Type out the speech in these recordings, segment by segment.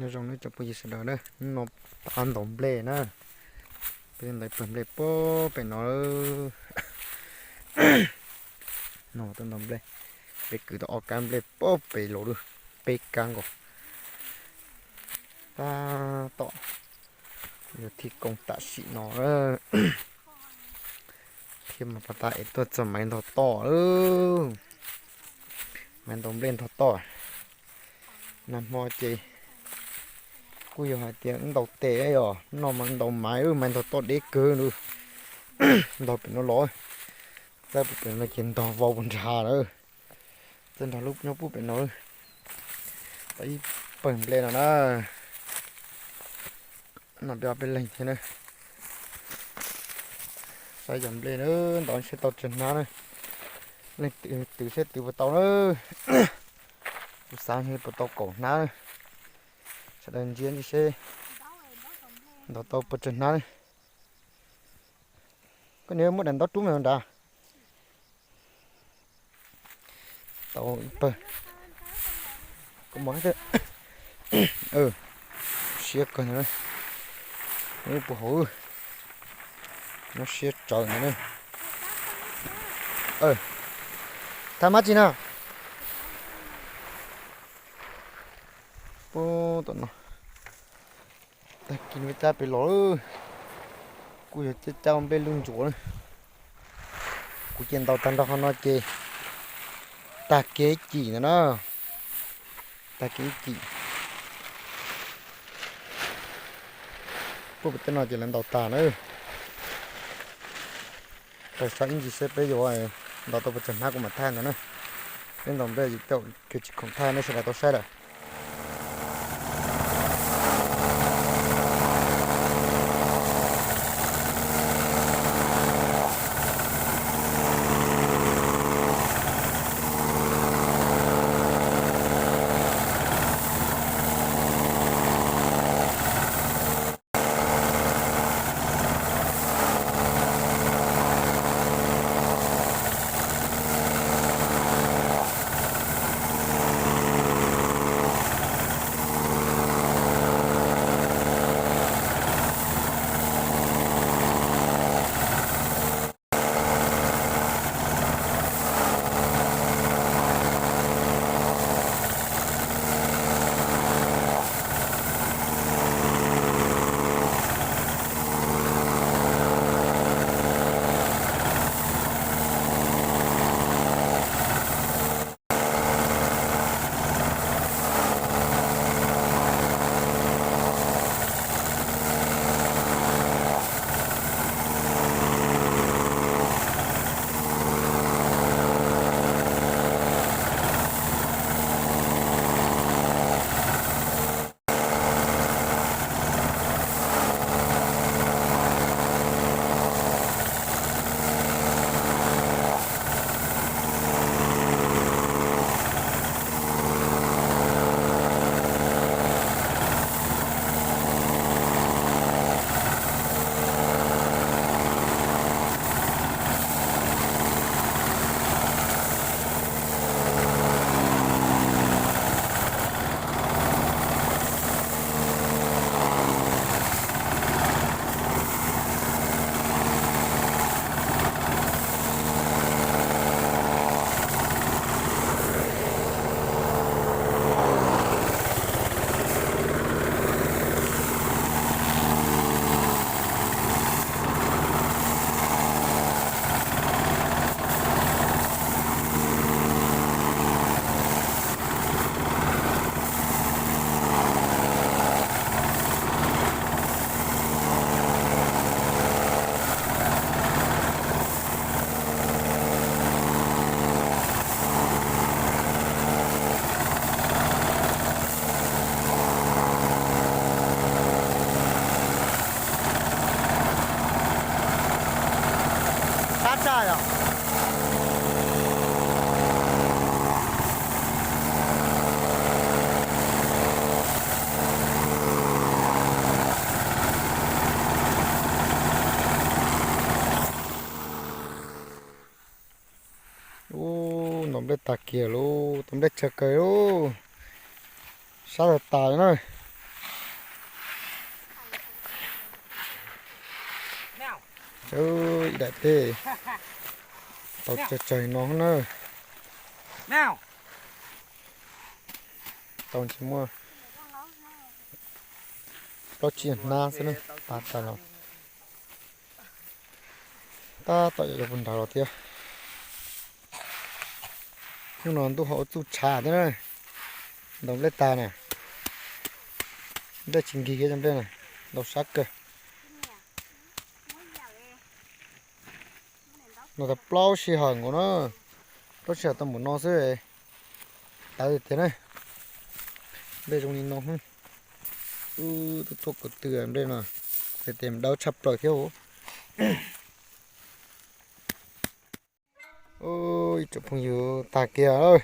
Nyob zoo nawb tsoom phooj ywg sawv daws na, hnub no pab ntaus nplej na. Peb ntaus pawg nplej puag pem no. No tuaj ntaus nplej, peb kwv tau ob kab nplej puag pem los lawm, peb kab nkaus. Tab tom yuav thi koos tam sim no thiab mas pas tas es tuaj txog Maiv Ntog Toj. Maiv Ntog nplej Ntog Toj. Nag hmo ces kuj yog hais tias ntaus tes os, no mas ntaus Maiv, Maiv Ntog Toj deb kawg na. Ntaus pem no los, txawb pem no ces ntog vau puag nrad lawm. Txawb nrad lub nyob puag pem no. Tau ib pawg nplej no na. No peb ob peb leeg thiab na. Saib cov nplej na, ntaus seb tau tsawg hnab na. Leej twg twv seb twv puas tau na. Kuv xav seb puas tau kaum hnab na. Sawv daws ntsia ntsis seb ntaus tau puas tsawg hnab na. Koj niam muab daim ntaub rub me nrad. Tau ib pawg. Koj mos siab kawg ntawd. Nws puas hauv, nyob siab tsawv ntawd na. Thaj mab tsi na. Puag tom no, tag kis no cab pem los, kuj yog cab cab ua nplej lwj ntsuav na. Kuv ces ntaus tag nrho qhov no ces tag kev ib cim ntawd na. Tag kev ib cim. Puag pem tej no ces lawv ntaus tag na. Raws saib ib ntsis seb peb yuav ntaus tau puas tsawg hnab kuv mam thaij ntawd na. Peb ntaus nplej ces tau kev tsis khoom thaij nej sawv daws tau saib lawm. Tab tag yom. Ub, ntaus nplej tag kiag lauj, tau nplej tsawg kawg lauj. Sab tag tas na. Ib daim teb tau tsawg tsawg no na. Tau ntshe muaj plaub tsib hnab xwb na, tas tas los. Tab tom yuav puag nrad los thiab. Hnub no ntuj ho ua txuj tshav thiab na. Ntaus nplej tag na. Nplej tsis nkig kiag cov nplej na, ntaus sab kawg. No tau plaub sij hawm nkaus na, plaub sij hawm tau npaum no xwb. Tawv tiag na. Nplej zoo li no. Wb twb tuaj kaum twm nplej no, tes dawb tshaj plaws thiab. Ib tsoom phooj ywg, tag kiag lawm.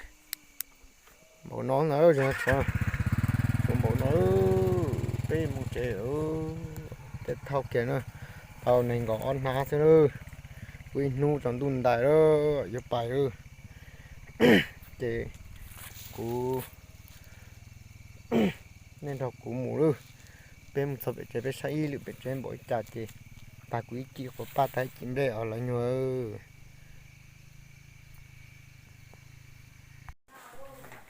Npaum no na, zoo tshuav, tshuav npaum no, peb mus tsev lawm. Tej thauj kiag na, tau nees nkaum ob hnab xwb na. Kuv ib hnub tsaus ntuj ntais lawm yuav pais lawm. Ces kuv, nej nrog kuv mus lawm. Peb mus txog pem tsev peb saib ib lwm pem tsev npaum li cas ces tag kuv ib cim quav paj tag ib cim nplej os lawv nyuag.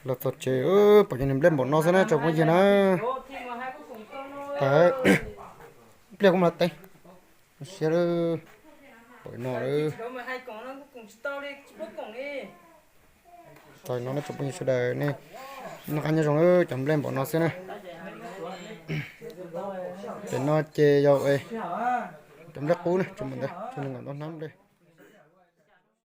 Los txog tsev, pom cov niag nplej npaum no xwb na tsoom phooj ywg na. Tag, pliag kuv mam teeb siab lawm. Npaum no lawm. Txog no na tsoom phooj ywg sawv daws nej noj qab nyob zoo lawm, cov nplej npaum no xwb na. Ces no ces yog cov nplej qub na, tsoom phooj ywg, tsoom nkaum ntau hnab nplej.